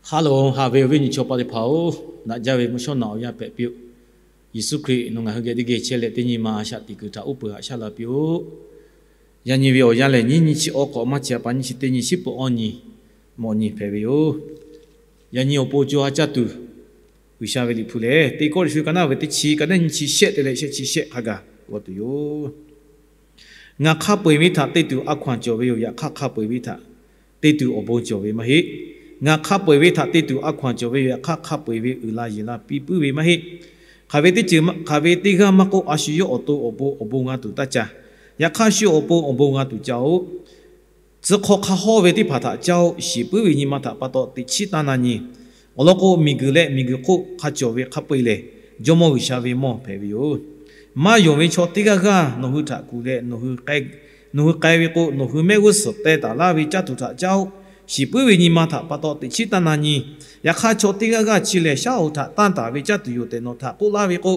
Ha loˬ, haꞈ ve awˬ viˉ nyi chaw paˆ teˇ hpaˍ-oˬ, daꞈ jaˇ ve mvuhˇ shawˉ naꞈ awˬ yanˇ hpehꞈ piˇ-oˆ. Yeˍsuˆ Hkriꞈ nawˬ ngaˬ hui geh teˇ geh chehˇ leh, teˇ nyi ma a shaꞈ teꞈ kuiˬ htaꞈ uˉ peunˍ haꞈ shaˉ la piˇ-oˆ. Yaꞈ nyi ve awˬ yanˇ lehˬ, nyiˇ nyi chi awˬ k'awꞈ maˇ chi a pa nyiˇ chi teˇ nyi shiˉ peuˬ awˇ nyi mawꞈ nyi hpehꞈ ve yoˬ. Yaꞈ nyi awˬ pon co ha caˇ tuˬ G'uiˬsha ve Liꞈ hpu lehˬ, Teˇ Kawˇrenˍhtuˆ ka naˆ ve teˇ chi ka naˆ nyiˇ chi shehˆ te leh shehˆ chi shehˆ hk'a gaˬ g'aw tuˬ yoˬ. Ngaˬ hk'a peu-eˬ ve htaꞈ te tuˬ a hkaw-anˬ cawˬ ve yoˬ. Yaꞈ hk'aˇ, hk'a peu-eˬ ve htaꞈ te tuˬ awˬ bon cawˬ ve maˇ heˆ. Ngaˬ hk'a peu-eˬ ve htaꞈ te tuˬ a hkaw-anˬ cawˬ ve yoˬ. Yaꞈ hk'aˇ, hk'a peu-eˬ ve uiˍ la yeˬ la piˇ puiˉ ve maˇ heˆ. Hk'aˬ ve teˇ ceuˬ, hk'aˬ ve teˇ g'aˇ maˇ k'oˆ, a shu yawˇ awˬ to awˬ pon awˬ bon g'a tuˬ taˇ ca. Yaꞈ hk'aˇ, shu awˬ pon awˬ bon g'a tuˬ ca-oˬ. Tcuh hk'aw hk'a hawˇ ve teˇ hpaˍ htaꞈ caˇ-oˆ. Shiˍ puiˉ ve nyi ma htaꞈ pa taw teꞈ chiˉ taˇ na nyi. Awˬ lawn k'o, miˬguiˬ leh miˬguiˬ hk'oˆ hk'a cawˬ ve hk'a peu-eˬ lehˬ, Jawˇmawˇ G'uiˬsha ve mawˇ hpehꞈ ve yoˬ. Maˇ yonˍ ve chaw teˇ g'aˇ g'aˇ nawˬ hui htaꞈ kuˬ leh, nawˬ hui k'ai ve k'o, nawˬ hui mehˆ g'uˇ suhˍ teh taˍ laˇ ve caˇ tuˬ htaꞈ caˇ-oˆ. Shiˍ puiˉ ve nyi ma htaꞈ pa taw teꞈ chiˉ taˇ na nyi. Yaꞈ hk'aˇ, chaw teˇ g'aˇ g'aˇ chi lehˬ, shaˉ hoꞈ htaꞈ tanˇ taˍ ve caˇ tuˬ yoˬ tehꞈ nawˬ htaꞈ k'oˆ laˇ ve k'o,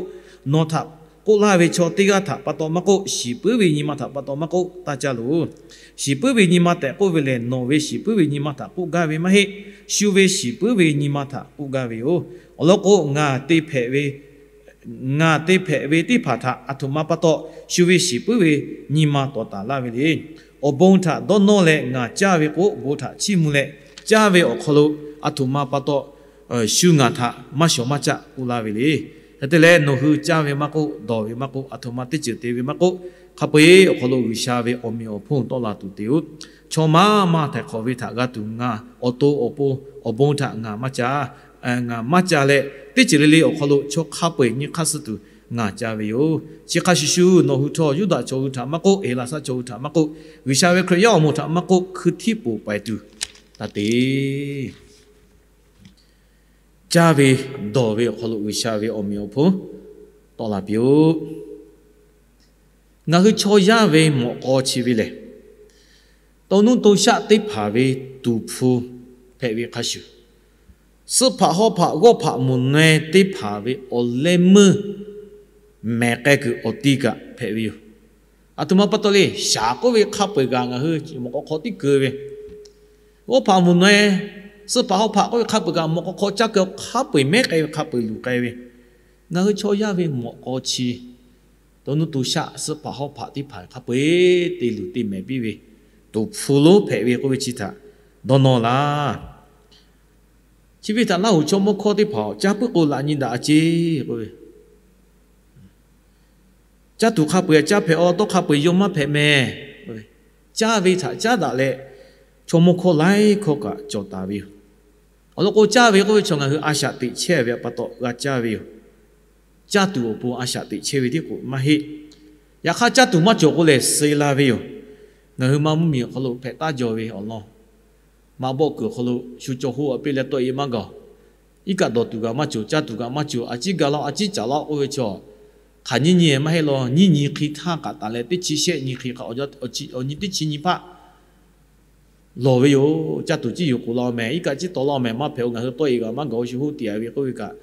nawˬ htaꞈ k'oˆ laˇ ve chaw teˇ g'aˇ htaꞈ pa taw maˇ k'oˆ, shiˍ puiˉ ve nyi ma htaꞈ pa taw maˇ k'oˆ, taˇ caˇ loˬ. Shiˍ puiˉ ve nyi ma tehꞈ k'oˆ ve lehˬ, nawˬ ve shiˍ puiˉ ve nyi ma htaꞈ k'oˆ gaˇ ve maˇ heˆ. Shu ve shiˍ puiˉ ve nyi ma htaꞈ k'oˆ gaˇ ve yoˬ. Awˬ lawn k'o, ngaˬ te hpehꞈ ve ngaˬ te hpehꞈ ve teˇ hpaˍ htaꞈ aˬ htoꞈ ma pa taw shu ve shiˍ puiˉ ve nyi ma tawˍ taˍ laˇ ve le. Awˬ bon htaꞈ dawˇ nawˇ leh ngaˬ caˇ ve k'o, bon htaꞈ chiˇ mvuh leh caˇ ve awˬ hk'aw lo aˬ htoꞈ ma pa taw shu ngaˬ htaꞈ maˇ shawˍ maˇ caˆ k'oˆ laˇ ve le. Hk'e te leh, nawˬ hui caˇ ve maˇ k'oˆ, dawˬ ve maˇ k'oˆ, aˬ htoꞈ ma teˇ ceuˬ te ve maˇ k'oˆ, hk'a peu-eˬ awˬ hk'aw lo G'uiˬsha ve awˬ meꞈ awˬ hponˇ tawˆ la tuˬ te-oˬ. Chaw maˇ maˇ htaiˍ hk'awꞈ ve htaꞈ g'a tuˬ ngaˬ awˬ to awˬ pon awˬ bon htaꞈ ngaˬ maˇ caˇ. Ngaˬ maˇ caˇ leh, teˇ ceuˬ le le awˬ hk'aw lo chaw hk'a peu-eˬ nyi hk'aˇ suh tuˬ ngaˬ caˇ ve yoˬ. Chi hk'a shuˍ shuˍ, nawˬ hui htawˇ Yuˇdaꞈ chaw hui htaꞈ maˇ k'oˆ, Heˍlaˍsaˆ chaw hui htaꞈ maˇ k'oˆ, G'uiˬsha ve Hkriꞈ yaˇ awˬ moˍ htaꞈ maˇ k'oˆ, hkui htiˇ poˬ paiˍ tuˬ taˇ te. Caˇ ve, dawˬ ve awˬ hk'aw lo G'uiˬsha ve awˬ meꞈ awˬ hponˇ tawˆ la piˇ-oˆ. Ngaˬ hui chaw yaˇ ve mawꞈ k'aw chi ve lehˬ, to nuˇ to shaˆ teˇ hpaˍ ve tuˍ hpfuh hpehꞈ ve hk'a shuˍ, suhˆ hpaꞈ hawˉ hpaꞈ g'awˇ hpaꞈ moˍ naweh teˇ hpaˍ ve awˬ leh meuˇ mehˍ k'ai kuiˬ awˬ ti kaꞈ hpehꞈ ve yoˬ. Aˬ htoꞈ ma pa taw le, shaˍ k'oˆ ve hk'a peu-eˬ kaꞈ ngaˬ hui mawꞈ k'aw hk'aw tiˉ keu ve, g'awˇ hpaꞈ moˍ naweh, suhˆ hpaꞈ hawˉ hpaꞈ k'oˆ ve hk'a peu-eˬ kaꞈ mawꞈ k'aw hk'aw caˇ keu hk'a peu-eˬ mehˉ k'ai ve, hk'a peu-eˬ luˬ k'ai ve, ngaˬ hui chaw yaˇ ve mawꞈ k'aw chi to nuˇ to shaˆ suhˆ hpaꞈ hawˉ hpaꞈ teˇ hpaˍ hk'a peu-eˬ te luˬ te mehˍ piˇ ve tuˍ hpfuh lonˉ hpehꞈ ve k'oˆ ve chi htaꞈ dawˇ nawˇ laˇ. Chi ve htaꞈ Laˇ huˍ chaw mawˇ hkawˇ teˇ hpaˍ-oˬ, caˇ puiˉ k'o laꞈ nyi daꞈ ceˇ k'oˆ ve, caˇ tuˬ hk'a peu-eˬ caˇ hpehꞈ-aw, tawˇ hk'a peu-eˬ yawˇ maˇ hpehꞈ mehˍ. Caˇ ve htaꞈ caˉ daꞈ leh, chaw mawˇ hkawˇ laiˉ hkawˇ kaꞈ cawˬ taˍ ve yoˬ. Awˬ lawn k'o, caˇ ve k'oˆ ve chaw ngaˬ hui a shaꞈ teꞈ chehˇ ve pa taw g'a caˇ ve yoˬ. Caˇ tuˬ awˬ pon a shaꞈ teꞈ chehˇ ve tiˉ k'o maˇ heˆ. Yaꞈ hk'aˇ, caˇ tuˬ maˇ cawˬ k'o lehˬ, suh la ve yoˬ. Ngaˬ hui ma mvuhˇmiˬ awˬ hk'aw lo hpehꞈ taˉ jaw ve awˬ lawn, maꞈ bawˆ kuiˬ awˬ hk'aw lo shu caw hoˆ a piˇ leh tawˆ e maˇ gaˬ-oˬ. Iˉ kaˆ dawˬ tuˬ kaꞈ maˇ cawˬ, caˇ tuˬ kaꞈ maˇ cawˬ, a ciˉ ga laˇ-oˆ, a ciˉ caˍ laˇ-oˆ k'oˆ ve chaw, hk'aˬ nyiˇ nyi maˇ heˆ law, nyiˇ nyi hk'e htaˇ kaꞈ taˍ leh teˇ chi shehˆ nyi hk'e hk'a, awˬ nyi teˇ chi nyi hpaˆ lawˬ ve yoˬ. Caˇ tuˬ ciˉ yuˬ k'oˍ laˇ-oˬ mehˍ, iˉ kaˆ ciˉ taw laˇ-oˬ mehˍ, maˇ hpehꞈ-oˬ, ngaˬ hui tawˆ e g'a maˇ gaˬ-oˬ, shu hoˆ tiꞈ a ve k'oˆ ve kaꞈ,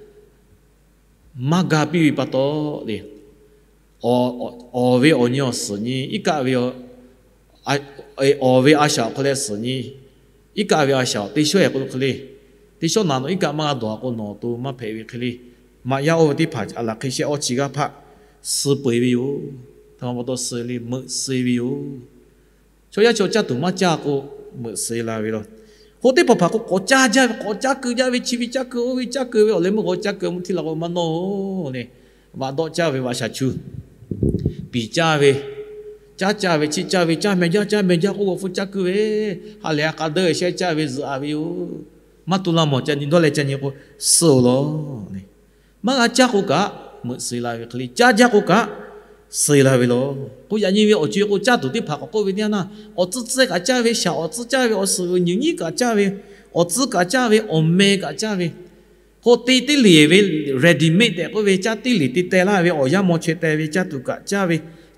maˇ ga piˇ ve pa taw le. Awˬ ve awˬ nyi awˬ suhˍ nyi, iˉ kaˆ ve awˬ ve a shaꞈ awˬ hk'aw leh suhˍ nyi, iˉ kaˆ ve a shaꞈ teˇ shawˉ e k'o hk'e le, teˇ shawˉ naꞈ nawˬ iˉ kaˆ maˇ g'a dawˬ k'o, nawˬ awˬ to maˇ hpehꞈ ve hk'e le. Maꞈ yaˇ oˇ ve teˇ hpaˍ a laˬ hk'e shehˆ awˇ chi g'aˇ hpaˆ suh peu eˬ ve yoˬ. Htaꞈ ma pa taw suh le, meuꞈ suh ve yoˬ. Chaw yaˇ chaw caˇ tuˬ maˇ caˇ k'o, meuꞈ suh la ve law. K'o teˇ hpaˍ hpaˍ k'o, k'awꞈ caˇ jaˇ ve, k'awꞈ caˇ keu jaˇ ve, chi ve caˇ keu, oˇ ve caˇ keu ve, awˬ leh meuˇ k'awꞈ caˇ keu mvuhˇ htiˇ la k'o maˇ nawˇ-oˬ le. Vaꞈ dawˆ caˇ ve, vaꞈ shaˍ chu piˍ caˇ ve, caˇ caˇ ve, chiˆ caˇ ve, caˇ meh jaˇ, caˇ meh jaˇ k'oˆ g'awˬ hpfuhˇ caˇ keu ve, ha lehˬ a k'a deuˇ shehˆ caˇ ve zuhꞈ a ve yoˬ. Maˇ tu la mawˬ ca nyi dawˇ leh ca nyi k'o, suh-oˬ law. Maˇ g'a caˇ k'o kaꞈ, meuꞈ suh la ve hk'e le, caˇ jaˇ k'o kaꞈ, suh la ve law. K'o yaꞈ nyi ve awˬ co-e k'o, caˇ tuˬ teˇ hpaˍ k'awꞈ k'oˆ ve teˇ yanˇ, awˬ tcuhˇ tcuhˇ kaꞈ caˇ ve, shaˍ awˬ tcuhˇ caˇ ve, awˬ suhˍ g'uiˬ nyi nyiˉ kaꞈ caˇ ve, awˬ tcuhˇ kaꞈ caˇ ve, awˬ meh kaꞈ caˇ ve, k'o te teˇ leˬ ve ready-made tehꞈ k'oˆ ve, caˇ teˇ leˬ te teh laˇ ve, awˬ yanˇ maw chaweh teh ve caˇ tuˬ kaꞈ caˇ ve,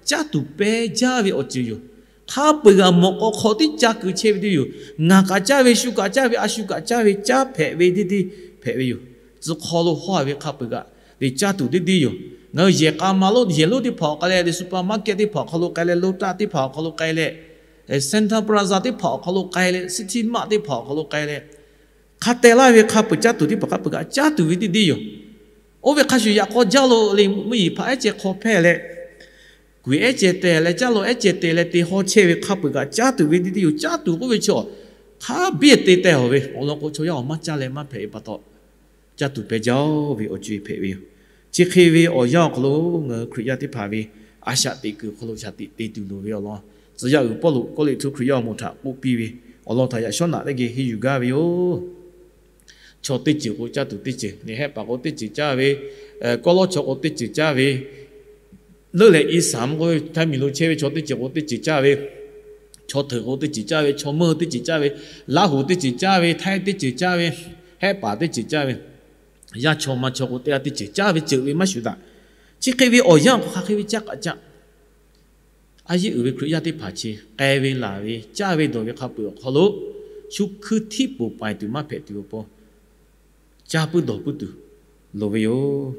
caˇ tuˬ pehˇ jaˇ ve awˬ ceuˬ yoˬ. Hk'a peu-eˬ g'aꞈ mawꞈ k'aw hk'aw tiˉ caˇ keu chehˇ ve teˇ yoˬ. Ngaˬ kaꞈ caˇ ve, shu kaꞈ caˇ ve, a shu kaꞈ caˇ ve, caˇ hpehꞈ ve teˇ deˇ hpehꞈ ve yoˬ. Tcuh hk'aw lo hawˇ ve hk'a peu-eˬ kaꞈ le, caˇ tuˬ teˇ deˇ yoˬ. Ngaˬ hui yehˬ k'a ma lo, yehˬ lonˉ teˇ hpaˍ awˬ k'ai leh, le supermarket teˇ hpaˍ awˬ hk'aw lo k'ai leh, Lotus teˇ hpaˍ awˬ hk'aw lo k'ai leh, Central Plaza teˇ hpaˍ awˬ hk'aw lo k'ai leh, City Mart teˇ hpaˍ awˬ hk'aw lo k'ai leh, hk'a teh laˇ ve hk'a peu-eˬ caˇ tuˬ teˇ hpaˍ hk'a peu-eˬ kaꞈ caˇ tuˬ ve teˇ deˇ yoˬ. Oˇ ve hk'a shuˍ yaꞈ k'aw jaˇ lo le mvuhˇ yeˬ hpaꞈ ehˉ ceh hk'aw hpehˇ leh, kuiˬ ehˉ ceh te leh, caˇ lo ehˉ ceh te leh te hawˇ chehˇ ve hk'a peu-eˬ kaꞈ caˇ tuˬ ve teˇ deˇ yoˬ. Caˇ tuˬ k'oˆ ve chi hk'a biˇ te teh awˬ ve awˬ lawn k'o, chaw yaˇ awˬ maˇ caˇ leh maˇ hpehꞈ ve pa taw, caˇ tuˬ peh jaˇ ve awˬ co-e hpehꞈ ve yoˬ. Chi hk'e ve awˬ yanˇ awˬ hk'aw lo ngaˬ hui Hkriꞈ yaˇ teˇ hpaˍ ve a shaꞈ teꞈ kuiˬ awˬ hk'aw lo shaˍ tiꞈ te tuˬ loˍ ve awˬ lawn, tcuh yaˇ uiˍ Pawˇluꞈ Kawˇrenˍhtuˆ Hkriꞈ yaˇ awˬ moˍ htaꞈ k'oˆ piˇ ve awˬ lawn htaꞈ yaꞈ shawˉ naꞈ teˇ geh henˇ yuˬ gaˇ ve yoˬ. Chaw teˇ ceuˬ k'o caˇ tuˬ teˇ ceuˬ, neˬ hehˆ paˍ k'o teˇ ceuˬ caˇ ve, kawˆ lawˇ chaw k'o teˇ ceuˬ caˇ ve, leuˉ leh i saˍ mvuhˇ k'oˆ ve htaiˇ miˬ lo chehˇ ve chaw teˇ ceuˬ k'o teˇ ceuˬ caˇ ve, chaw hteuꞈ k'o teˇ ceuˬ caˇ ve, chaw meuˇ teˇ ceuˬ caˇ ve, Laˇ huˍ teˇ ceuˬ caˇ ve, Htaiˇ teˇ ceuˬ caˇ ve, hehˆ paˍ teˇ ceuˬ caˇ ve, yaˇ chaw ma chaw k'o teˇ g'aˇ teˇ ceuˬ caˇ ve ceuˬ ve maˇ shuˍ daꞈ. Chi hk'e ve awˬ yanˇ awˬ hk'aw hk'aˬ hk'e ve caˇ kaꞈ caˇ. A yehˉ uiˍ ve Hkriꞈ yaˇ teˇ hpaˍ chi k'ai ve laˬ ve caˇ ve dawˬ ve hk'a peu-eˬ awˬ hk'aw lo, shu hkui htiˇ poˬ paiˍ tuˬ maˇ hpehꞈ tuˬ awˬ pon, caˇ puiˉ dawˬ puiˉ tuˬ loˍ ve yoˬ.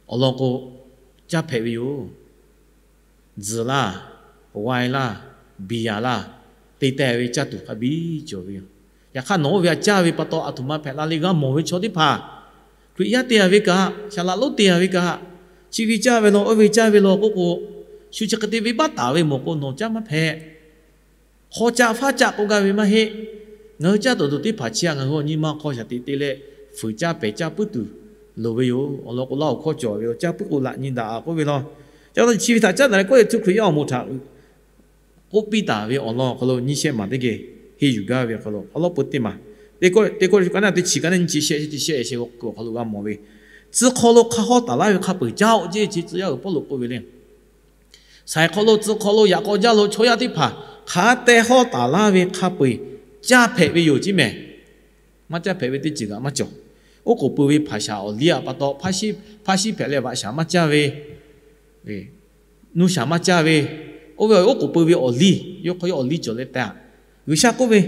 Awˬ lawn k'o, caˇ hpehꞈ ve yoˬ. Tzuhˬ laˇ, wai laˇ, biˍ yaˍ laˇ, te teh ve caˇ tuˬ hk'a biˇ cawˬ ve yoˬ. Yaꞈ hk'aˇ nawˬ oˇ ve htaꞈ caˇ ve pa taw, aˬ htoꞈ ma hpehꞈ la le g'a mawˬ ve chaw teˇ hpaˍ, Hkriꞈ yaˇ te taˍ ve kaꞈ, shaˍ laꞈ lonˉ te taˍ ve kaꞈ, chi ve caˇ ve law, oˇ ve caˇ ve law k'oˆ k'o, shu chi hk'e te venˇbaˆ taˍ ve mawˬ k'o, nawˬ caˇ maˇ hpehꞈ. Hk'aw caˆ faˉ caˆ k'oˆ gaˇ ve maˇ heˆ. Ngaˬ hui caˇ tuˬ tuˬ teˇ hpaˍ chi htaꞈ ngaˬ hui awˬ nyi ma hk'aw shaˍ tiꞈ te leh, fuiˍ caˇ pehˍ caˇ puiˉ tuˬ loˍ ve yoˬ. Awˬ lawn k'o, Laˇ huˍ hkawˇ cawˬ ve yoˬ, caˇ puiˉ k'o laꞈ nyi daꞈ k'oˆ ve law. Chi ve htaꞈ caˉ daꞈ leh kawˆ leh htu Hkriꞈ yaˇ awˬ moˍ htaꞈ k'oˆ piˇ taˍ ve awˬ lawn awˬ hk'aw lo nyiˇ shehˆ maˬ teˇ geh henˇ yuˬ gaˇ ve awˬ hk'aw lo, awˬ lawn peu teˇ maˬ, teˇ kawˆ teˇ kawˆ kaꞈ naˇ teˇ chi kaꞈ naˇ nyiˇ chi shehˆ chi teˇ shehˆ shehˆ awˬ hk'aw lo g'a mawˬ ve, tcuh hk'aw lo hk'a hawˉ taˍ laˇ ve hk'a peu-eˬ caˇ-oˆ ceˇ, chi tcuh yaˇ uiˍ Pawˇluꞈ k'oˆ ve le. Saiˍ hk'aw lo, tcuh hk'aw lo, yaꞈ k'aw jaˇ lo chaw yaˇ teˇ hpaˍ hk'a teh hawˉ taˍ laˇ ve hk'a peu-eˬ caˇ hpehꞈ ve yoˬ ceˇ mehˍ. Maˇ caˇ hpehꞈ ve teˇ ceuˬ kaꞈ maˇ cawˬ. Oˉ k'oˍ pui ve hpaˍ shaˍ awˬ liˇ a pa taw, hpaˇ shiˉ hpehꞈ leh vaꞈ shaˍ maˇ caˇ ve, nuˇ shaˍ maˇ caˇ ve, oˇ ve oˉ k'oˍ pui ve awˬ liˇ, yawˇ hk'aw yawˇ awˬ liˇ cawˬ leh tehꞈ, G'uiˬsha k'oˆ ve,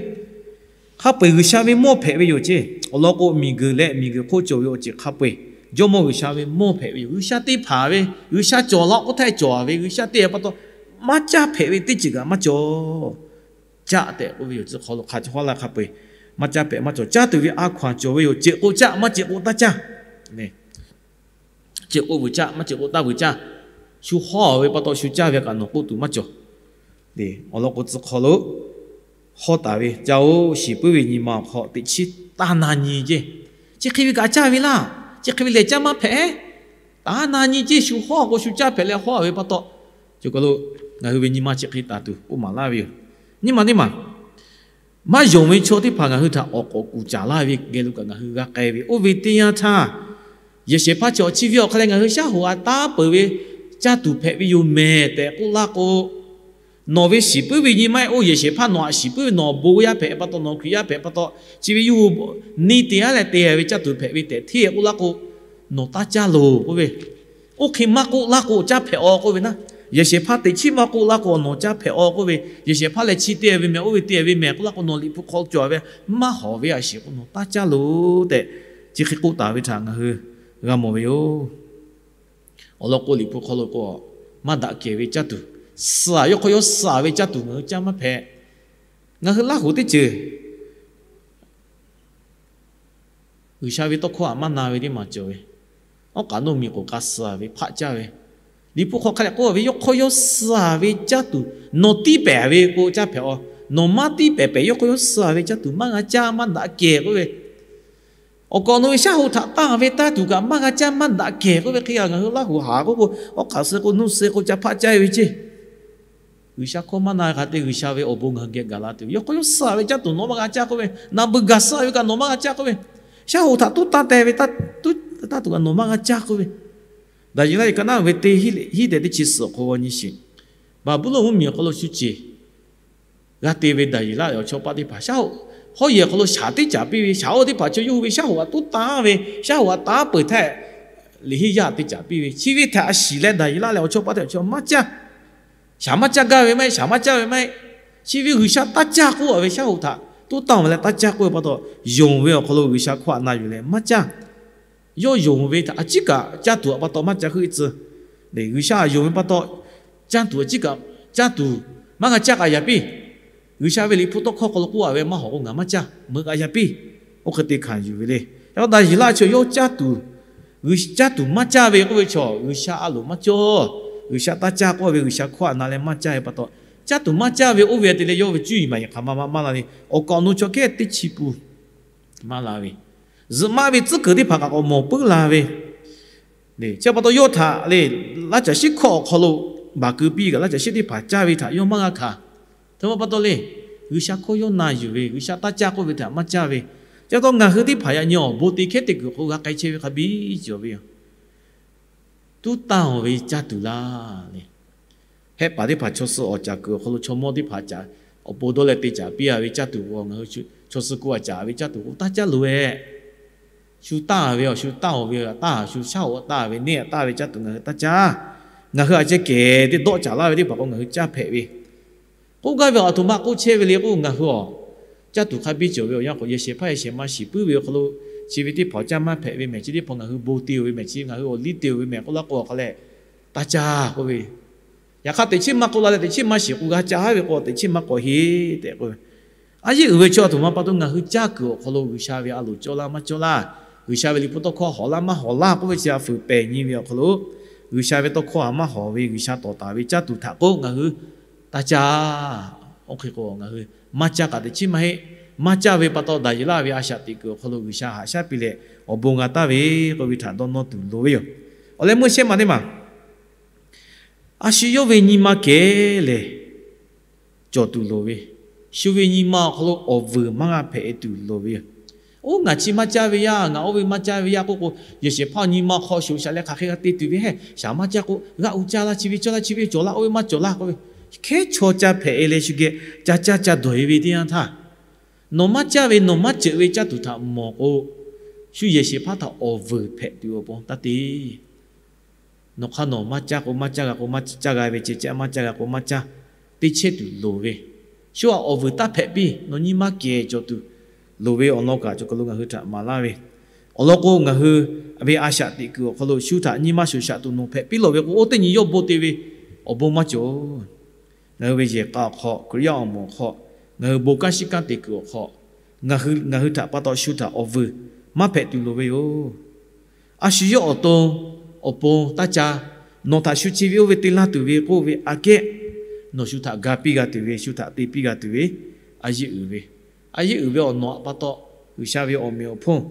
hk'a peu-eˬ G'uiˬsha ve mawˇ hpehꞈ ve yoˬ ceˇ. Awˬ lawn k'o, miˬguiˬ leh miˬguiˬ hk'oˆ cawˬ ve awˬ ceuˬ hk'a peu-eˬ Jawˇmawˇ G'uiˬsha ve mawˇ hpehꞈ ve yoˬ. G'uiˬsha teˇ hpaˍ ve, G'uiˬsha cawˬ la k'oˆ htaˇ cawˬ ve, G'uiˬsha te pa taw, maˇ caˇ hpehꞈ ve teˇ ceuˬ kaꞈ maˇ cawˬ. Caˇ tehꞈ k'oˆ ve yoˬ. Tcuh hk'aw lo hk'a hawˉ laˇ hk'a peu-eˬ maˇ caˇ hpehꞈ maˇ cawˬ. Caˇ tuˬ ve a hkaw-anˬ cawˬ ve yoˬ. Ceuˬ k'o caˇ, maˇ ceuˬ k'o taˇ caˇ. Ceuˬ k'o vuiˬ caˇ, maˇ ceuˬ k'o taˇ vuiˬ caˇ. Shu hawˉ ve pa taw shu caˇ ve kaꞈ nawˬ k'oˆ tuˬ maˇ cawˬ. Awˬ lawn k'o, tcuh hk'aw lo hawˉ taˍ ve, Caˇ-oˆ, shiˍ puiˉ ve nyi ma awˬ hk'aw teꞈ chiˉ taˇ na nyi ceˇ. Chi hk'e ve kaꞈ caˇ ve laˇ. Chi hk'e ve lehˬ caˇ maˇ hpehꞈ. Taˇ na nyi ceˇ. Shu hawˉ k'o shu caˇ hpehꞈ leh hawˉ ve pa taw, ngaˬ hui ve nyi ma chi hk'e taˍ tuˬ k'oˆ maˍ laˇ ve yoˬ. Nyi ma teˇ maˬ maˇ yonˍ ve chaw teˇ hpaˍ ngaˬ hui htaꞈ awˬ k'awꞈ kuˬ caˍ laˇ ve geh lo kaꞈ ngaˬ hui g'a k'ai ve, oˇ ve teˇ yanˇ htaˇ, yehˬ shehˍ hpaˇ chi awˬ chi ve awˬ hk'aˇ leh ngaˬ hui shaˉ hoꞈ aꞈ taˉ peuˬ ve caˇ tuˬ hpehꞈ ve yoˬ mehˍ tehꞈ k'oˆ laˇ k'o, nawˬ ve shiˍ puiˉ ve nyi ma-e, oˇ yehˬ shehˍ hpaˇ nawˬ aꞈ shiˍ puiˉ ve, nawˬ bon yaˇ hpehꞈ pa taw, nawˬ Hkriꞈ yaˇ hpehꞈ pa taw, chi ve yawˇ hui neˇ te aˉ leh te ve caˇ tuˬ hpehꞈ ve tehꞈ hteˇ k'oˆ laˇ k'o, nawˬ taˇ caˇ loˬ k'oˆ ve. Oˇ hk'e maˇ k'oˆ laˇ k'o, caˇ hpehꞈ-aw k'oˆ ve naˉ. Yehˬ shehˍ hpaˇ teꞈ chiˉ maˇ k'oˆ laˇ k'o, nawˬ caˇ hpehꞈ-aw k'oˆ ve. Yehˬ shehˍ hpaˇ leh chi te ve mehˍ, oˇ ve te ve mehˍ k'oˆ laˇ k'o, nawˬ Liꞈ hpu hk'aw cawˬ ve maˇ hawˍ ve a shiˍ k'o, nawˬ taˇ caˇ loˬ tehꞈ, chi hk'e k'oˆ taˍ ve htaꞈ ngaˬ hui g'a mawˬ ve yoˬ. Awˬ lawn k'o, Liꞈ hpu hk'aw lo k'o, maˇ daꞈ kehˬ ve caˇ tuˬ, suh-a, yawˇ hk'aw yawˇ suh-a ve caˇ tuˬ ngaˬ hui caˇ maˇ hpehꞈ. Ngaˬ hui Laˇ huˍ teˇ ceuˬ G'uiˬsha ve tawˇ hkawˇ htaꞈ maˇ na ve teˇ maˬ cawˬ ve, awˉ k'aꞈ nawˇ miˬ k'oˍ k'a suh-a ve hpaˆ caˇ ve, Liꞈ hpu hk'aw hk'a dehꞈ k'oˆ ve, yawˇ hk'aw yawˇ suh-a ve caˇ tuˬ, nawˬ tiˇ pehˍ ve k'o caˇ hpehꞈ-aw. Nawˬ maˇ tiˇ pehˍ pehˍ, yawˇ hk'aw yawˇ suh-a ve caˇ tuˬ maˇ g'a caˇ, maˇ daꞈ kehˬ k'oˆ ve. Awˬ kaˍ awˬ nu ve shaˉ hoꞈ htaꞈ tanˇ ve taˇ tuˬ kaꞈ maˇ g'a caˇ, maˇ daꞈ kehˬ k'oˆ ve hk'e, ngaˬ hui Laˇ huˍ haˍ k'oˆ k'o, awˉ k'aꞈ suh k'o nuˇ suh k'o ca hpaˆ caˇ ve ceˇ. G'uiˬsha hkawˇ maˇ na hk'aˬ te, G'uiˬsha ve awˬ bon ngaˬ hui geh gaˬ la tuˬ ve, yawˇ hk'aw yawˇ suh-a ve caˇ tuˬ nawˬ maˇ g'a caˇ k'oˆ ve, naˬ beuˬ gaˬ suh-a ve kaꞈ nawˬ maˇ g'a caˇ k'oˆ ve, shaˉ hoꞈ htaꞈ tuˉ tanˇ teh ve taˇ tuˬ kaꞈ nawˬ maˇ g'a caˇ k'oˆ ve, Daˍyeˍlaˆ yehˬ ka naˉ ve teˇ hiˉ tehꞈ teˇ chi suhˍ awˬ hk'aw g'aw nyi sheˍ. Baˍbuˍlonˍ mvuhˇmiˬ awˬ hk'aw lo shu ceˬ g'a te ve Daˍyeˍlaˆ leh awˬ chawˇ paˆ teˇ hpaˍ, shaˉ hoꞈ hawˉ yehˬ awˬ hk'aw lo shaˍ teˇ caˍ piˇ ve, shaˍ oˇ teˇ hpaˍ chaw yawˇ hui ve shaˉ hoꞈ htaꞈ tuˉ tanˇ ve, shaˉ hoꞈ htaꞈ tanˇ peuˬ htaˇ, liꞈ henˇ yaˇ teˇ caˍ piˇ ve, chi ve htaꞈ a shiˍ leh Daˍyeˍlaˆ leh awˬ chawˇ paˆ teˇ hpaˍ chaw maˇ caˇ. Shaˍ maˇ caˇ gaˇ ve maˇ heˆ, shaˍ maˇ caˇ ve maˇ heˆ. Chi ve G'uiˬsha taˇ caˇ k'oˆ-a ve, shaˉ hoꞈ htaꞈ tuˉ tanˇ ve leh taˇ caˇ k'oˆ ve pa taw, yonˍ ve awˬ hk'aw lo G'uiˬsha hkawˇ htaꞈ na yuˬ leh maˇ caˇ. Yawˇ yonˍ ve htaꞈ a ciˉ kaꞈ caˇ tuˬ pa taw maˇ ca heuˆ tcuh. G'uiˬsha yonˍ ve pa taw, caˇ tuˬ a ciˉ kaꞈ caˇ tuˬ maˇ g'a caˇ k'aꞈ yaꞈ piˇ. G'uiˬsha ve Liꞈ hpu tawˇ hkawˇ hk'aw lo k'oˆ-a ve, maˇ hawˍ k'o ngaˬ maˇ caˇ, meuꞈ k'aꞈ yaꞈ piˇ. Oˇ hk'e te hkanˍ yuˬ ve le. Yaꞈ hk'aˇ Daˍyeˍlaˆ chaw yawˇ caˇ tuˬ, caˇ tuˬ maˇ caˇ ve k'oˆ ve chaw, G'uiˬsha a loˍ maˇ cawˇ. G'uiˬsha taˇ caˇ k'oˆ ve, G'uiˬsha hkawˇ htaꞈ na leh maˇ caˇ ve pa taw, caˇ tuˬ maˇ caˇ ve oˇ ve te leh yawˇ ve cuˇ yiˍ maˍ yiˍ hk'aˬ ma ma maˇ la le. Awˬ kaˍ awˬ nu chaw kehˉ teˇ chi pun maˇ la ve, zuhꞈ maˆ ve tcuhˉ kuiˬ teˇ hpaˍ kaꞈ k'awꞈ mawˬ puiˉ la ve le. Chi pa taw yawˇ htaꞈ le, laˇ caˬ shiˉ hkawˇ awˬ hk'aw lo baˬ keu piˇ kaꞈ laˇ caˬ shiˉ teˇ hpaˍ caˇ ve htaꞈ yawˇ maˇ g'a hkanˍ. Hk'e pa taw le, G'uiˬsha hkawˇ yawˇ na yuˬ ve, G'uiˬsha taˇ caˇ k'oˆ ve htaꞈ maˇ caˇ ve, chi pa taw ngaˬ hui teˇ hpaˍ yaꞈ nyi awˬ bon te hkehˉ te kuiˬ awˬ hk'aw lo g'a k'ai chehˇ ve hk'a biˇ cawˬ ve yoˬ. Tuˉ tanˇ-oˬ ve caˇ tuˬ laˇ le. Hehˆ paˍ teˇ hpaˍ chaw suh awˬ caˍ kuiˬ awˬ hk'aw lo chaw mawˇ teˇ hpaˍ caˍ, awˬ pon dawˇ leh te caˍ piˇ-a ve caˇ tuˬ k'o, ngaˬ hui chaw suh kuˇ a caˍ ve caˇ tuˬ k'o taˇ caˇ loˬ-ehˍ. Shu taˇ ve awˬ, shu taˇ-oˬ ve taˇ, shu shaˉ-oꞈ taˇ ve, neˇ-a taˇ ve caˇ tuˬ ngaˬ hui taˇ caˇ. Ngaˬ hui a ceh kehˬ te dawˆ caˍ laˇ ve teˇ hpaˍ k'o ngaˬ hui caˇ hpehꞈ ve k'oˆ gaˇ ve awˬ, a htoꞈ ma k'oˆ chehˇ ve le k'o, ngaˬ hui awˬ caˇ tuˬ hk'a biˇ cawˬ ve awˬ yanˇ k'o, yehˬ shehˍ hpaˇ yehˬ shehˍ ma shiˍ puiˉ ve awˬ hk'aw lo, chi ve teˇ hpaˍ awˬ caˇ maˇ hpehꞈ ve mehˬ, chi teˇ hpaˍ ngaˬ hui bon te-oˬ ve mehˬ, chi ngaˬ hui awˬ liˇ te-oˬ ve mehˬ k'oˆ laˇ k'o, awˬ hk'a leh taˇ caˇ k'oˆ ve. Yaꞈ hk'aˇ teꞈ chiˉ maˇ k'oˆ la leh teꞈ chiˉ maˇ shiˍ k'o g'a caˇ ve k'o, teꞈ chiˉ maˇ k'awꞈ heˆ tehꞈ k'oˆ ve. A yeˇ uiˍ ve chaw a htoꞈ ma pa taw ngaˬ hui caˇ kuiˬ awˬ hk'aw lo G'uiˬsha ve a loˍ cawˇ laˇ maˇ cawˇ laˇ, G'uiˬsha ve liꞈ hpu tawˇ hkawˇ hawˍ laˇ maˇ hawˍ laˇ k'oˆ ve chi a fuiˍ pehˍ nyi ve awˬ hk'aw lo, G'uiˬsha ve tawˇ hkawˇ a maˇ hawˍ ve G'uiˬsha tawˍ taˍ ve caˇ tuˬ htaꞈ k'o ngaˬ hui taˇ caˇ. Oˇ hk'e k'o ngaˬ hui maˇ caˇ kaꞈ teꞈ chiˉ maˇ heˆ. Maˇ caˇ ve pa taw Daˍyeˍlaˆ ve a shaꞈ teꞈ kuiˬ awˬ hk'aw lo G'uiˬsha haꞈ shaˉ piˇ leh awˬ bon g'a taˍ ve k'oˆ ve htaꞈ dawˇ nawˇ tuˬ loˍ ve yoˬ. Awˬ leh meuˇ shehˇ ma teˇ maˬ, a shu yawˇ ve nyi ma kehˬ lehˬ cawˬ tuˬ loˍ ve, shu ve nyi ma awˬ hk'aw lo awˬ vuiˬ maˇ g'a hpehꞈ tuˬ loˍ ve yoˬ. Oˇ ngaˬ chi maˇ caˇ ve yaˇ, ngaˬ oˇ ve maˇ caˇ ve yaˇ k'oˆ k'o, yehˬ shehˍ hpaˇ nyi ma hk'aw shoꞈ shaꞈ leh hk'aˬ hk'e g'a te tuˬ ve heˆ. Shaˍ maˇ caˇ k'o g'aˆ u caˇ laˇ, chi ve cawˇ laˇ, chi ve cawˬ laˇ, oˇ ve maˇ cawˬ laˇ k'oˆ ve, hkehˉ chaw caˇ hpehꞈ-e leh shu geh ca caˇ ca dawˬ-e ve teˇ yanˇ htaˇ, nawˬ maˇ caˇ ve nawˬ maˇ ceuꞈ ve caˇ tuˬ htaꞈ mawˬ k'o, shu yehˬ shehˍ hpaˇ htaꞈ awˬ vuiˬ hpehꞈ tuˬ awˬ pon taˇ te. Nawˬ hk'aˇ nawˬ maˇ caˇ k'o maˇ caˇ g'a k'o maˇ caˇ g'a ve ceh ceh, maˇ caˇ g'a k'o maˇ caˇ, teˇ chehˇ tuˬ loˍ ve, shu htaꞈ awˬ vuiˬ taˇ hpehꞈ piˇ. Nawˬ nyi ma kehˬ cawˬ tuˬ loˍ ve awˬ lawn kaꞈ cawˬ kaˬ lo ngaˬ hui htaꞈ maˍ laˇ ve. Awˬ lawn k'o, ngaˬ hui ve a shaꞈ teꞈ kuiˬ awˬ hk'aw lo shu htaꞈ nyi ma shoꞈ shaꞈ tuˬ nawˬ hpehꞈ piˇ lawˬ ve k'o, oˇ teˇ nyi yawˇ bon te ve awˬ bon maˇ cawˬ. Ngaˬ hui ve yehˬ k'a awˬ hk'aw, Hkriꞈ yaˇ awˬ moˍ awˬ hk'aw, ngaˬ hui bon kanˉ shiˉ kanˉ te kuiˬ awˬ hk'aw, ngaˬ hui htaꞈ pa taw shu htaꞈ awˬ vuiˬ maˇ hpehꞈ tuˬ loˍ ve yoˬ. A shu yawˇ awˬ to awˬ pon taˇ ca. Nawˬ htaꞈ shu chi ve oˇ ve te laˇ tuˬ ve k'oˆ ve aꞈ kehˉ, nawˬ shu htaꞈ ga piˇ g'a tuˬ ve, shu htaꞈ te piˇ g'a tuˬ ve, a yeˇ uiˍ ve, a yeˇ uiˍ ve awˬ nawˬ htaꞈ pa taw G'uiˬsha ve awˬ meꞈ awˬ hponˇ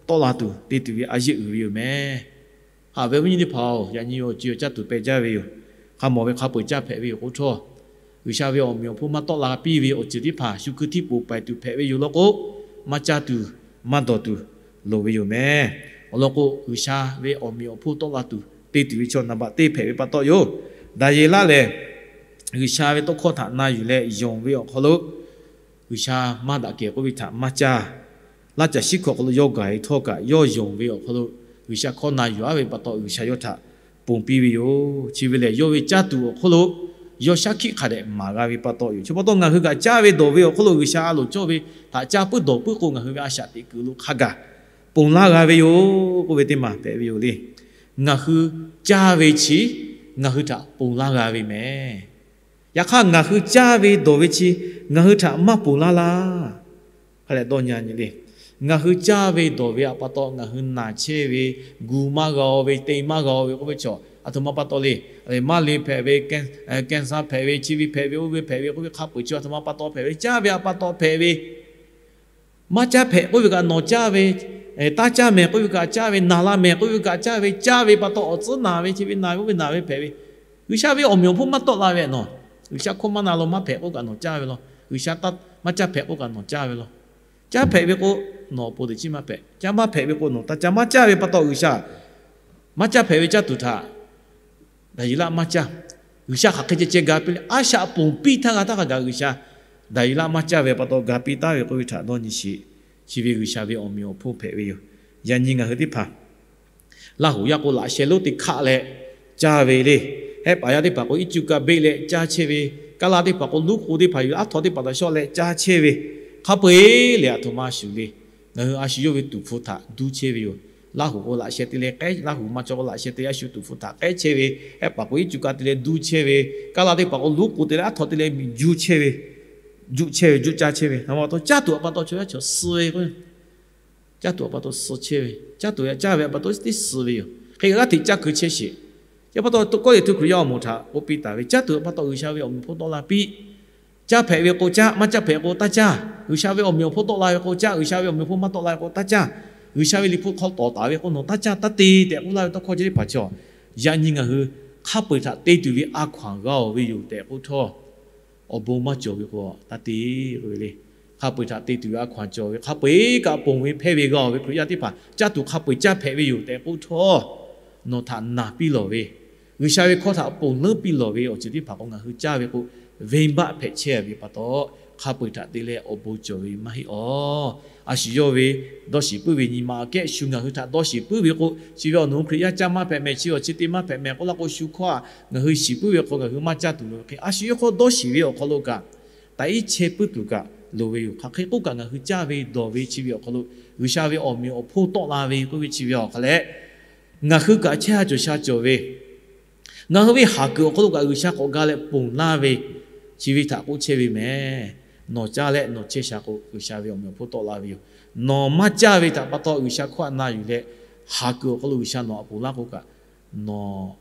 tawˆ la tuˬ te tuˬ ve a yeˇ uiˍ ve yoˬ mehˬ. Haꞈ ve awˬ viˉ nyi teˇ hpaˍ-oˬ, yaꞈ nyi awˬ ceuˬ awˬ caˇ tuˬ peh jaˇ ve yoˬ. Hk'a mawˬ ve hk'a peu-eˬ caˇ hpehꞈ ve yoˬ k'o htawˇ, G'uiˬsha ve awˬ meꞈ awˬ hponˇ maˇ tawˆ la piˇ ve awˬ ceuˬ teˇ hpaˍ shu hkui htiˇ poˍ paiˍ tuˬ hpehꞈ ve yoˬ law k'o, maˇ caˇ tuˬ maˇ dawˬ tuˬ loˍ ve yoˬ mehˬ. Awˬ lawn k'o, G'uiˬsha ve awˬ meꞈ awˬ hponˇ tawˆ la tuˬ te tuˬ ve chaw naˍ baꞈ teˇ hpehꞈ ve pa taw yoˬ. Daˍyeˍlaˆ lehˬ, G'uiˬsha ve tawˇ hkawˇ htaꞈ na yuˬ leh yonˍ ve awˬ hk'aw lo, G'uiˬsha maˇ daꞈ kehˬ k'oˆ ve htaꞈ maˇ caˇ. Laˇ caˬ shiˉ hkawˇ hk'aw lo yawˇ gaˬ-e htawˇ kaꞈ yawˇ yonˍ ve awˬ hk'aw lo, G'uiˬsha hkawˇ na yuˬ-a ve pa taw G'uiˬsha yawˇ htaꞈ ponˬ piˇ ve yoˬ. Chi ve lehˬ, yawˇ ve caˇ tuˬ awˬ hk'oˆ lo yawˇ shaˉ hkiˆ hk'a dehꞈ maˍ g'a ve pa taw yoˬ. Chi pa taw ngaˬ hui kaꞈ caˇ ve dawˬ ve awˬ hk'oˆ lo G'uiˬsha a loˍ cawˇ ve htaꞈ caˇ puiˉ dawˬ puiˉ k'o, ngaˬ hui ve a shaꞈ teꞈ kuiˬ lo hk'a gaˬ ponˬ laˇ g'a ve yoˬ k'oˆ ve teˇ maˬ hpehꞈ ve yoˬ le. Ngaˬ hui caˇ ve chi ngaˬ hui htaꞈ ponˬ laˇ g'a ve mehˬ. Yaꞈ hk'aˇ, ngaˬ hui caˇ ve dawˬ ve chi ngaˬ hui htaꞈ maˇ ponˬ laˇ laˇ. Hk'a leh dawˇ nyi le. Ngaˬ hui caˇ ve dawˬ ve htaꞈ pa taw ngaˬ hui naˬ chehˇ ve, gu maˇ g'a-o ve, te maˇ g'a-o ve k'oˆ ve chaw a htoꞈ ma pa taw le. Maˇ le hpehꞈ ve, cancer hpehꞈ ve, chi ve hpehꞈ ve, oˇ ve hpehꞈ ve k'oˆ ve hk'a peu-eˬ chi a htoꞈ ma pa taw hpehꞈ ve, caˇ ve htaꞈ pa taw hpehꞈ ve. Maˇ caˇ hpehꞈ k'oˆ ve kaꞈ nawˬ caˇ ve, taˇ caˇ mehˬ k'oˆ ve kaꞈ caˇ ve, naˬ la mehˬ k'oˆ ve kaꞈ caˇ ve, caˇ ve pa taw awˬ tcuhˉ naˬ ve, chi ve naˬ ve, oˇ ve naˬ ve hpehꞈ ve. G'uiˬsha ve awˬ meꞈ awˬ hponˇ maˇ tawˆ la ve nawˬ. G'uiˬsha hkawˇ maˇ na law, maˇ hpehꞈ k'oˆ kaꞈ nawˬ caˇ ve law. G'uiˬsha maˇ caˇ hpehꞈ k'oˆ kaꞈ nawˬ caˇ ve law. Caˇ hpehꞈ ve k'o, nawˬ awˬ pon teꞈ chiˉ maˇ hpehꞈ. Caˇ maˇ hpehꞈ ve k'o, nawˬ taˇ caˇ. Maˇ caˇ ve pa taw G'uiˬsha maˇ caˇ hpehꞈ ve caˇ tuˬ htaꞈ Daˍyeˍlaˆ maˇ caˇ. G'uiˬsha hk'aˬ hk'e ceh ceh ga piˇ leh, a shaꞈ ponˬ piˇ htaˇ g'a htaˇ hk'a gaˬ G'uiˬsha Daˍyeˍlaˆ maˇ caˇ ve pa taw ga piˇ taˍ ve k'oˆ ve htaꞈ dawˇ nyi sheˍ. Chi ve G'uiˬsha ve awˬ meꞈ awˬ hponˇ hpehꞈ ve yoˬ. Yaꞈ nyi ngaˬ hui teˇ hpaˍ Laˇ huˍ yaˇ k'o laꞈ sheh lonˉ te hkaˆ leh caˇ ve le. Hehˆ paˍ yaˇ teˇ hpaˍ k'o iˉ cuˇ kaˆ beˆ leh caˇ chehˇ ve, Kaˇlaˇ teˇ hpaˍ k'o luˉ k'o teˇ hpaˍ yuˬ aˉ htaw teˇ hpaˍ htaꞈ shawˆ leh caˇ chehˇ ve, hk'a peu-eˬ lehˬ a htoꞈ ma shuˍ le. Ngaˬ hui a shu yawˇ ve tuˍ hpfuh htaꞈ duˇ chehˇ ve yoˬ. Laˇ huˍ k'o laꞈ sheh te leh k'ehˉ, Laˇ huˍ ma chaw k'o laꞈ sheh te leh a shu tuˍ hpfuh htaꞈ k'ehˉ chehˇ ve, hehˆ paˍ k'o iˉ cuˇ kaˆ te leh duˇ chehˇ ve, Kaˇlaˇ teˇ hpaˍ k'o luˉ k'o te leh aˉ htaw te leh miˬ juˇ chehˇ ve, juˆ chehˇ ve, juˆ caˇ chehˇ ve, a pa taw caˇ tuˬ a pa taw chaw yaˇ chaw suh ve k'o caˇ tuˬ pa taw suh chehˇ ve, caˇ tuˬ ve caˇ ve pa taw teˇ suh ve yoˬ. Hk'e g'aˇ hteꞈ caˇ keu chehˇ sheˍ. Yaꞈ pa taw, Kawˇrenˍhtuˆ Hkriꞈ yaˇ awˬ moˍ htaꞈ k'oˆ piˇ taˍ ve, caˇ tuˬ pa taw G'uiˬsha ve awˬ meꞈ awˬ hponˇ tawˆ la piˇ. Caˇ hpehꞈ ve k'o caˇ, maˇ caˇ hpehꞈ k'o taˇ caˇ. G'uiˬsha ve awˬ meꞈ awˬ hponˇ tawˆ la ve k'o caˇ, G'uiˬsha ve awˬ meꞈ awˬ hponˇ maˇ tawˆ la ve k'o taˇ caˇ. G'uiˬsha ve liꞈ hpu hk'aw tawˍ taˍ ve k'o nawˬ taˇ caˇ taˇ te tehꞈ k'oˆ laˇ ve tawˇ hkawˇ chi teˇ hpaˍ chaw, yaꞈ nyi ngaˬ hui hk'a peu-eˬ htaꞈ te tuˬ ve a hkaw-anˬ g'a-oˬ ve yoˬ tehꞈ k'oˆ htawˇ, awˬ bon maˇ cawˬ ve k'o taˇ te k'oˆ ve le. Hk'a peu-eˬ htaꞈ te tuˬ ve a hkaw-anˬ cawˬ ve, hk'a peu-eˬ kaꞈ ponˬ ve hpehˇ ve g'a-oˬ ve Hkriꞈ yaˇ teˇ hpaˍ caˇ tuˬ hk'a peu-eˬ caˇ hpehꞈ ve yoˬ tehꞈ k'oˆ htawˇ, nawˬ htaꞈ naˬ piˇ lawˬ ve, G'uiˬsha ve hkawˇ htaꞈ ponˬ leuˉ piˇ lawˬ ve awˬ ceuˬ teˇ hpaˍ k'o ngaˬ hui caˇ ve k'o, venˇbaˆ hpehꞈ chehˇ ve pa taw, hk'a peu-eˬ htaꞈ te leh awˬ bon cawˬ ve maˇ heˆ awˬ. A shu yawˇ ve dawˇ shiˍ puiˉ ve nyi ma aꞈ kehˉ shu ngaˬ hui htaꞈ dawˇ shiˍ puiˉ ve k'o, chi ve awˬ nawˬ hui Hkriꞈ yaˇ caˇ maˇ hpehꞈ mehˍ, chi awˬ chi te maˇ hpehꞈ mehˍ k'oˆ laˇ k'o, shu hkawˇ aꞈ ngaˬ hui shiˍ puiˉ ve hk'aw ngaˬ hui maˇ caˇ tuˬ loˍ ve hk'e, a shu yawˇ hkawˇ dawˇ shiˍ ve awˬ hk'aw lo kaꞈ, taꞈ iˉ chehˇ puiˉ tuˬ kaꞈ loˍ ve yoˬ. Hk'aˬ hk'e k'oˆ kaꞈ ngaˬ hui caˇ ve dawˬ ve chi ve awˬ hk'aw lo G'uiˬsha ve awˬ meꞈ awˬ hponˇ tawˆ la ve k'oˆ ve chi ve awˬ hk'aw leh, ngaˬ hui kaꞈ chehˇ ha cawˬ sha cawˬ ve, ngaˬ hui ve haˍ kuiˬ awˬ hk'aw lo kaꞈ G'uiˬsha k'awꞈ ga leh ponˬ laˇ ve, chi ve htaꞈ k'oˆ chehˇ ve mehˍ. Nawˬ caˇ leh nawˬ chehˇ sha k'o, G'uiˬsha ve awˬ meꞈ awˬ hponˇ tawˆ la ve yoˬ. Nawˬ maˇ caˇ ve htaꞈ pa taw G'uiˬsha hkawˇ aꞈ na yuˬ leh, haˍ kuiˬ awˬ hk'aw lo G'uiˬsha nawˬ aꞈ ponˬ laˇ k'o kaꞈ, nawˬ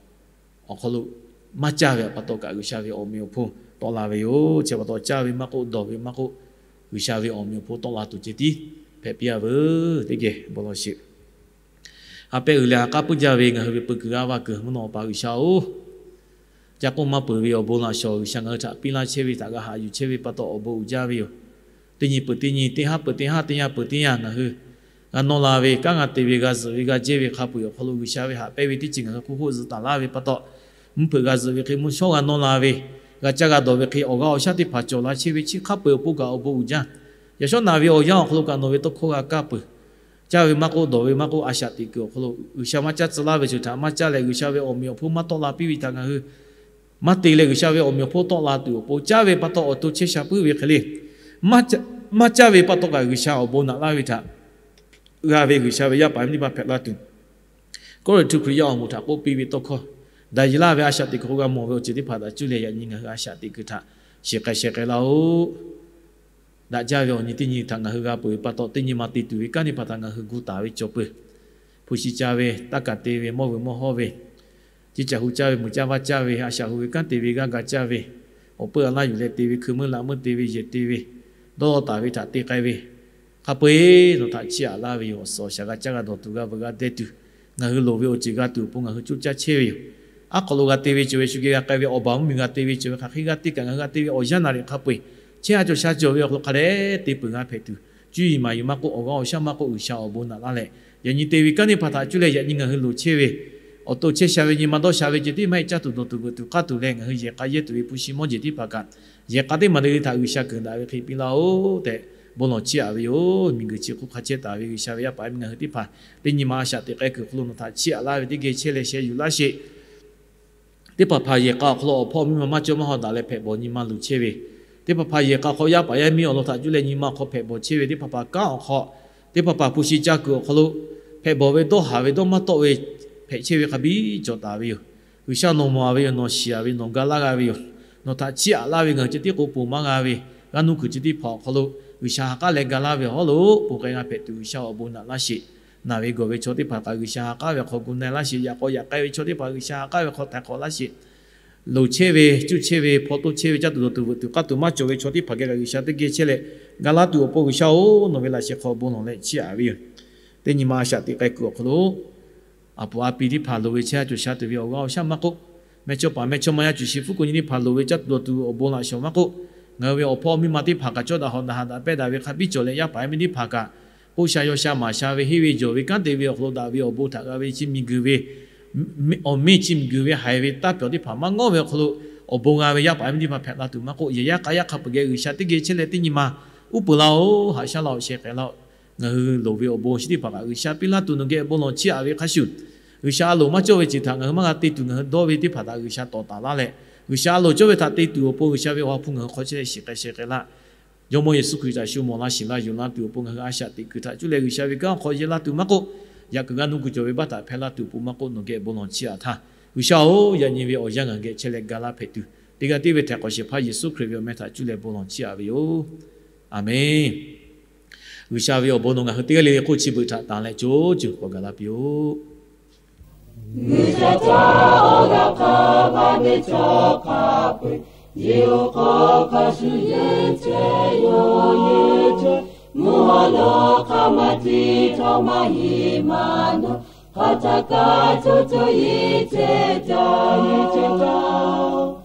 awˬ hk'aw lo maˇ caˇ ve pa taw kaꞈ G'uiˬsha ve awˬ meꞈ awˬ hponˇ tawˆ la ve yoˬ. Chi pa taw caˇ ve maˇ k'oˆ, dawˬ ve maˇ k'oˆ, G'uiˬsha ve awˬ meꞈ awˬ hponˇ tawˆ la tuˬ ceh tiˉ hpehꞈ piˇ-a veuˬ. Teˇ geh bon lawˬ sheˍ. Ha pehˇ uiˍ leh ha k'aˉ puiˉ jaˇ ve ngaˬ hui ve peu kuiˬ g'aˇ va kuiˬ mvuhˇ naw awˬ pa G'uiˬsha-oˬ, ca k'oˆ maˇ peuˬ ve awˬ bon laꞈ shawˍ G'uiˬsha ngaˬ hui htaꞈ piˇ laˇ chehˇ ve htaꞈ g'a haꞈ yuˬ chehˇ ve pa taw awˬ bon uiˍ jaˇ ve yoˬ. Teˇ nyi peuˬ teˇ nyi, teˇ haˉ peuˬ teˇ haˉ, teˇ yanˇ peuˬ teˇ yanˇ ngaˬ hui g'a nawˇ la ve, kanˉ g'a te ve, g'a zuhꞈ ve, g'a jehˇ ve hk'a peu-eˬ awˬ hk'aw lo G'uiˬsha ve haꞈ pehnˇ ve teˇ ceuˬ ngaˬ hui hk'oˆ hk'oˆ zuhꞈ taˍ laˇ ve pa taw, mvuhˇ hpeuꞈ g'a zuhꞈ ve hk'e mvuhˇ shawˉ g'a nawˇ la ve, g'a caˇ g'a dawˬ ve hk'e awˬ g'aˇ awˬ shaˉ teˇ hpaˍ cawˬ la chehˇ ve chi hk'a peu-eˬ awˬ pon kaꞈ awˬ bon uiˍ jaˇ. Yaꞈ shawˉ naˬ ve awˬ yanˇ awˬ hk'aw lo kaꞈ nawˬ ve tawˇ hkawˇ g'a kaˇ peuˬ. Caˇ ve maˇ k'oˆ, dawˬ ve maˇ k'oˆ, a shaꞈ teꞈ kuiˬ awˬ hk'aw lo G'uiˬsha maˇ caˇ tcuh laˇ ve ceuˬ htaꞈ maˇ caˇ leh G'uiˬsha ve awˬ meꞈ awˬ hponˇ maˇ tawˆ la piˇ ve htaꞈ ngaˬ hui maˇ te leh G'uiˬsha ve awˬ meꞈ awˬ hponˇ tawˆ la tuˬ awˬ pon, caˇ ve pa taw awˬ to chehˇ sha puiˉ ve hk'e le. Maˇ caˇ ve pa taw kaꞈ G'uiˬsha awˬ bon naꞈ laˇ ve htaꞈ g'a ve G'uiˬsha ve yaˇ paˍ miˇ teˇ hpaˍ hpehꞈ la tuˬ, Kawˇrenˍhtuˆ Hkriꞈ yaˇ awˬ moˍ htaꞈ k'oˆ piˇ ve tawˇ hkawˇ, daꞈ yeˬ laˇ ve a shaꞈ teꞈ kuiˬ hk'aw g'a mawˬ ve awˬ ceuˬ teˇ hpaˍ htaꞈ cuˇ leh yaꞈ nyi ngaˬ hui a shaꞈ teꞈ kuiˬ htaꞈ shiˍ k'ai sheh k'ai laˇ-oˆ. Daꞈ jaˇ ve awˬ nyi teˇ nyi htaꞈ ngaˬ hui g'a peuˬ ve pa taw, teˇ nyi ma te tuˬ ve kanˉ teˇ hpaˍ htaꞈ ngaˬ hui gu taˍ ve cawˬ peuˬ. Hpu shi caˇ ve, taˇ kaˍ te ve, mawˇ vuiˬ mawˇ hawˇ ve, ceˇ caˬ hu caˇ ve, muiˬ caˇ vaˇ caˇ ve, a shaꞈ hu ve kanˉ te ve g'aˇ ga caˇ ve, awˬ peuˇ a laˇ yuˬ leh te ve, hkui meuˇ laꞈ meuˇ te ve, yehˬ te ve, dawˇ law taˍ ve htaꞈ te k'ai ve, hk'a peu-eˬ nawˬ htaꞈ chiˇ aꞈ laˇ ve yoˬ. Awˬ suhˍ awˬ shaˍ g'a caˇ g'a dawˬ tuˬ g'a veuꞈ g'a deh tuˬ, ngaˬ hui loˍ ve awˬ ceuˬ g'a tuˬ awˬ pon ngaˬ hui coˇ caˇ chehˇ ve yoˬ. Aˉ hk'aw lo g'a te ve cawˬ ve, shu geh g'a k'ai ve awˬ baˬ mvuhˇmiˬ g'a te ve cawˬ ve, hk'aˬ hk'e g'a te kaꞈ ngaˬ hui g'a te ve awˬ yanˇ naˍ riˍ hk'a peu-eˬ, chehˇ ha cawˬ sha cawˬ ve awˬ hk'aw lo hk'a dehꞈ te peuˬ g'a hpehꞈ tuˬ, cuˇ yiˍ maˍ yiˍ maˇ k'oˆ, awˬ g'aˇ awˬ shaˉ maˇ k'oˆ, G'uiˬsha awˬ bon naꞈ laˇ leh, yaꞈ nyi te ve kanˉ teˇ hpaˍ htaꞈ cuˇ leh yaꞈ nyi ngaˬ hui loˍ chehˇ ve, awˬ to chehˇ sha ve nyi ma dawˇ sha ve ceh tiˉ maˇ heˆ, caˇ tuˬ dawˬ tuˬ veuꞈ tuˬ k'aˇ tuˬ leh ngaˬ hui yehˬ k'a yehˇ tuˬ ve hpu shi mawˇ jeˬ teˇ hpaˍ kaꞈ, yehˬ k'a teˇ maˬ le le htaꞈ G'uiˬsha keunˍ daꞈ ve hk'e piˇ laˇ-oˆ tehꞈ bon lawˬ chiˇ aꞈ ve yoˬ. Miˬguiˬ chi hk'oˆ hk'a chehˇ taˍ ve G'uiˬsha ve yaˇ paˍ yaˇ miˇ ngaˬ hui teˇ hpaˍ, teˇ nyi ma a shaꞈ teꞈ k'ai kuiˬ awˬ hk'aw lo nawˬ htaꞈ chiˇ aꞈ laˇ ve teˇ geh chehˇ leh sheh yuˬ laˇ sheˍ. Teˇ hpaˍ hpaˍ yehˬ k'a awˬ hk'aw lo awˬ hpawˇ miˇ ma maˇ cawˇ maˇ haw daꞈ leh hpehꞈ bawˬ nyi ma luˬ chehˇ ve, teˇ hpaˍ hpaˍ yehˬ k'a hk'aw yaˇ paˍ yaˇ miˇ awˬ lawn htaꞈ cuˇ leh nyi ma awˬ hk'aw hpehꞈ bawˬ chehˇ ve, teˇ hpaˍ hpaˍ kanˉ awˬ hk'aw, teˇ hpaˍ hpaˍ hpu shi caˇ kuiˬ awˬ hk'aw lo hpehꞈ bawˬ ve dawˇ haˍ ve dawˇ maˇ tawˆ ve hpehꞈ chehˇ ve hk'a biˇ cawˬ taˍ ve yoˬ. G'uiˬsha nawˬ mawˬ a ve yoˬ, nawˬ shiˍ a ve, nawˬ ga laˇ g'a ve yoˬ. Nawˬ htaꞈ chiˇ aꞈ laˇ ve ngaˬ hui ceh tiˉ k'o ponˬ maˇ g'a ve, g'aˇ nuˇ kuiˬ ceh tiˉ hpaˍ awˬ hk'aw lo G'uiˬsha ha k'aˉ leh ga laˇ ve hawˉ lo ponˬ k'ai g'a hpehꞈ tuˬ G'uiˬsha awˬ bon naꞈ laˇ sheˍ. Naˬ ve gawˬ ve chaw teˇ hpaˍ kaꞈ G'uiˬsha ha k'aˉ ve hk'aw gu na laˇ sheˍ. Yaꞈ k'aw yaꞈ k'ai ve chaw teˇ hpaˍ G'uiˬsha ha k'aˉ ve hk'aw htaiˍ hk'awꞈ laˇ sheˍ. Loˍ chehˇ ve, cuˇ chehˇ ve, hpaw toˇ chehˇ ve, caˇ tuˬ dawˬ tuˬ veuꞈ tuˬ k'aˇ tuˬ maˇ cawˬ ve chaw teˇ hpaˍ geh kaꞈ G'uiˬsha teˇ geh chehˇ leh ga laˇ tuˬ awˬ pon G'uiˬsha-oˬ, nawˬ ve laꞈ sheh hk'aw bon lawˬ leh chiˇ aꞈ ve yoˬ. Teˇ nyi ma a shaꞈ teꞈ k'ai kuiˬ awˬ hk'aw lo aˬ puˍ a pi teˇ hpaˍ loˍ ve chehˇ ha cawˬ sha tuˬ ve awˬ g'aˇ awˬ shaˉ maˇ k'oˆ, meh chawˇ paˍ meh chawˇ ma yaˇ cuˬ shi hpfuhˇ ko nyi teˇ hpaˍ loˍ ve caˇ tuˬ dawˬ tuˬ awˬ bon laꞈ shawˍ maˇ k'oˆ, ngaˬ hui ve awˬ hpawˇ miˇ ma teˇ hpaˍ kaꞈ cawˇ daꞈ hawꞈ daꞈ haꞈ daꞈ pehnˇ daꞈ ve hk'a biˇ cawˬ leh yaˇ paˍ yaˇ miˇ teˇ hpaˍ kaꞈ k'oˆ sha yaw sha maˍ sha ve, henˇ ve jawˬ ve kanˉ te ve awˬ hk'aw lo daꞈ ve awˬ bon htaꞈ g'a ve chi miˬguiˬ ve awˬ miˇ chi miˬguiˬ ve haiˬ ve taˇ pyawˬ teˇ hpaˍ maˇ ngawˉ ve awˬ hk'aw lo awˬ bon g'a ve yaˇ paˍ yaˇ miˇ teˇ hpaˍ hpehꞈ la tuˬ maˇ k'oˆ, yehˬ yaˇ k'a yaˇ hk'a peu-eˬ geh G'uiˬsha teˇ geh chehˇ leh teˇ nyi ma uˉ peunˍ laˇ-oˬ, haꞈ shaˉ laˇ-oˬ, sheh k'ai laˇ-oˬ. Ngaˬ hui loˍ ve awˬ bon chi teˇ hpaˍ kaꞈ G'uiˬsha piˇ laˇ tuˬ nawˬ geh bon lawˬ chiˇ aꞈ ve hk'a shuˍ, G'uiˬsha a loˍ maˇ cawˇ ve ceuˬ htaꞈ ngaˬ hui maˇ g'a te tuˬ ngaˬ hui dawˇ ve teˇ hpaˍ htaꞈ G'uiˬsha tawˍ taˍ laˇ leh, G'uiˬsha a loˍ cawˇ ve htaꞈ te tuˬ awˬ pon G'uiˬsha ve awˬ ha hpu ngaˬ hui hk'aw chehˇ leh shiˍ k'ai sheh k'ai laˇ. Jawˇmawˇ Yeˍsuˆ Hkriꞈ htaꞈ shu mawˬ laˇ shiˍ laˇ yonˍ laˇ tuˬ awˬ pon ngaˬ hui a shaꞈ teꞈ kuiˬ htaꞈ cuˇ leh G'uiˬsha ve kanˉ hk'aw yehˇ laˇ tuˬ maˇ k'oˆ, yaꞈ kuiˬ g'a nuˇ kuiˬ cawˬ ve baˆ htaꞈ hpehˇ laˇ tuˬ awˬ pon maˇ k'oˆ nawˬ geh bon lawˬ chiˇ aꞈ htaˇ, G'uiˬsha-oˬ, yaꞈ nyi ve awˬ yanˇ ngaˬ geh chehˇ leh ga laˇ hpehꞈ tuˬ, teˇ g'aˇ tiˉ ve htaiˍ hk'awꞈ shehˍ hpaˇ Yeˍsuˆ Hkriꞈ ve awˬ meh htaꞈ cuˇ leh bon lawˬ chiˇ aꞈ ve yoˬ. Aˬmenˍ. G'uiˬsha ve awˬ bon nawˬ ngaˬ hui teˇ g'aˇ le le hk'oˆ chi beuꞈ htaꞈ tanˍ leh co co k'awꞈ gaˬ la piˇ-oˆ. G'uiˬsha htaꞈ awˬ g'aˇ hk'a va ve chaw hk'a peu-eˬ, yehˬ oˇ hk'aw hk'a shuˍ yeˬ chehˇ yoˬ. Mvuhˇ haw lo hk'a maˇ tiˇ htawˇ maˇ heˆ maˇ nawˬ, hk'aˬ htaˇ kaꞈ co co yeˬ chehˇ taˍ, yeˬ chehˇ taˍ.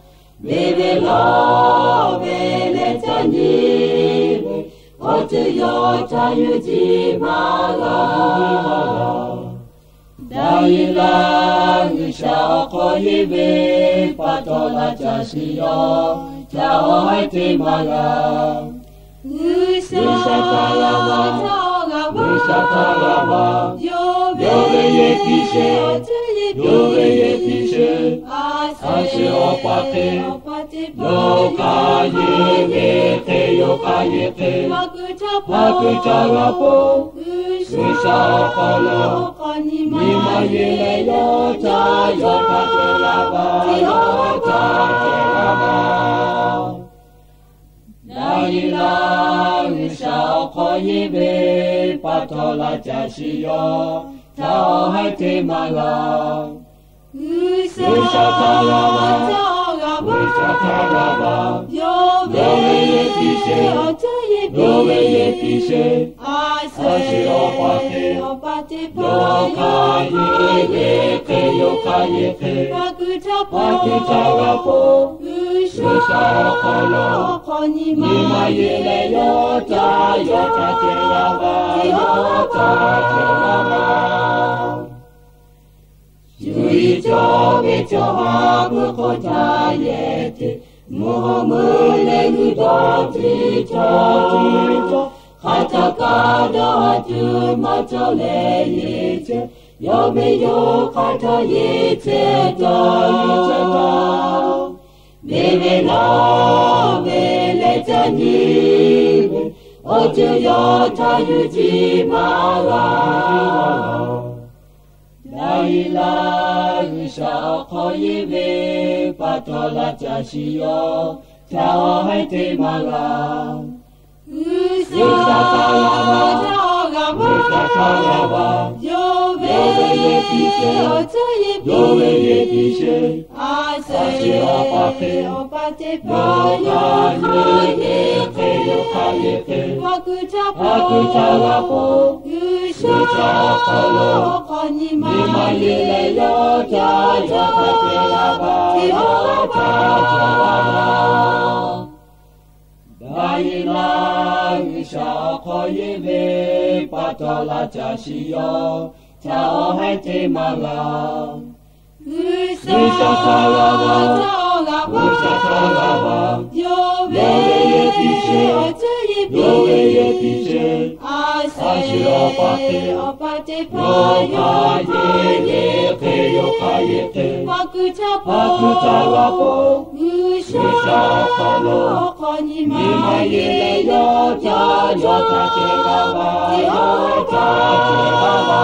Ve ve lawˇ ve leh ca nyi ve, awˬ ceuˬ yawˇ ca yuˬ jiˇ maˇ g'a. Daˍyeˍlaˆ G'uiˬsha awˬ hk'aw yeˬ ve pa taw laˇ ca shiˍ yaˇ, ca awˬ haiˉ te maˇ g'a. G'uiˬsha htaꞈ g'a va, G'uiˬsha htaꞈ g'a va, yawˇ ve yehˬ piˇ sheˍ, yawˇ ve yehˬ piˇ sheˍ. A shu awˬ pa hk'e, yawˇ hk'a yeˬ ve hk'e, yawˇ hk'a yeˬ hk'e, maˇ keu ca g'a po. G'uiˬsha awˬ hk'aw lo nyi ma yeˬ leh yawˇ ca, yawˇ htaꞈ ceh g'a va, yawˇ htaꞈ ceh g'a va. Daˍyeˍlaˆ G'uiˬsha awˬ hk'aw yeˬ ve pa taw laˇ ca shiˍ yaˇ, ca awˬ haiˉ te maˇ g'a. G'uiˬsha htaꞈ g'a va, G'uiˬsha htaꞈ g'a va, yawˇ ve yehˬ piˇ sheˍ, yawˇ ve yehˬ piˇ sheˍ. A shu awˬ pa hk'e, yawˇ hk'a yeˬ ve hk'e, yawˇ hk'a yeˬ hk'e, maˇ keu ca g'a po. G'uiˬsha awˬ hk'aw lo nyi ma yeˬ leh yawˇ ca, yawˇ htaꞈ ceh g'a va, yawˇ htaꞈ ceh g'a va. Shu yiˍ cawˇ ve chaw ha hpu hk'aw htaˇ yehˬ te, mvuhˇ haw meuˇ leh g'uiˬ dawˇ tiˇ cawˇ. Hk'aˬ htaˇ kaꞈ dawˇ ha tuˬ maˇ cawˬ leh yeˬ chehˇ, yawˇ ve yawˇ hk'aˬ htaˇ yeˬ chehˇ taˍ, yeˬ chehˇ taˍ. Ve ve lawˇ ve leh ca nyi ve, awˬ ceuˬ yawˇ htaꞈ yuˬ jiˇ maˇ g'a. Daˍyeˍlaˆ G'uiˬsha awˬ hk'aw yeˬ ve pa taw laˇ ca shiˍ yaˇ, ca awˬ haiˉ te maˇ g'a. G'uiˬsha htaꞈ g'a va, G'uiˬsha htaꞈ g'a va, yawˇ ve yehˬ piˇ sheˍ, yawˇ ve yehˬ piˇ sheˍ. A shu awˬ pa hk'e, yawˇ hk'a yeˬ ve hk'e, yawˇ hk'a yeˬ hk'e, maˇ keu ca g'a po. G'uiˬsha awˬ hk'aw lo nyi ma yeˬ leh yawˇ ca, yawˇ htaꞈ ceh g'a va, yawˇ htaꞈ ceh g'a va. Daˍyeˍlaˆ G'uiˬsha awˬ hk'aw yeˬ ve pa taw laˇ ca shiˍ yaˇ, ca awˬ haiˉ te maˇ g'a. G'uiˬsha htaꞈ g'a va, G'uiˬsha htaꞈ g'a va, yawˇ ve yehˬ piˇ sheˍ, yawˇ ve yehˬ piˇ sheˍ. A shu awˬ pa hk'e, yawˇ hk'a yeˬ ve hk'e, yawˇ hk'a yeˬ hk'e, maˇ keu ca g'a po. G'uiˬsha awˬ hk'aw lo nyi ma yeˬ leh yawˇ ca, yawˇ htaꞈ ceh g'a va, yawˇ htaꞈ ceh g'a va.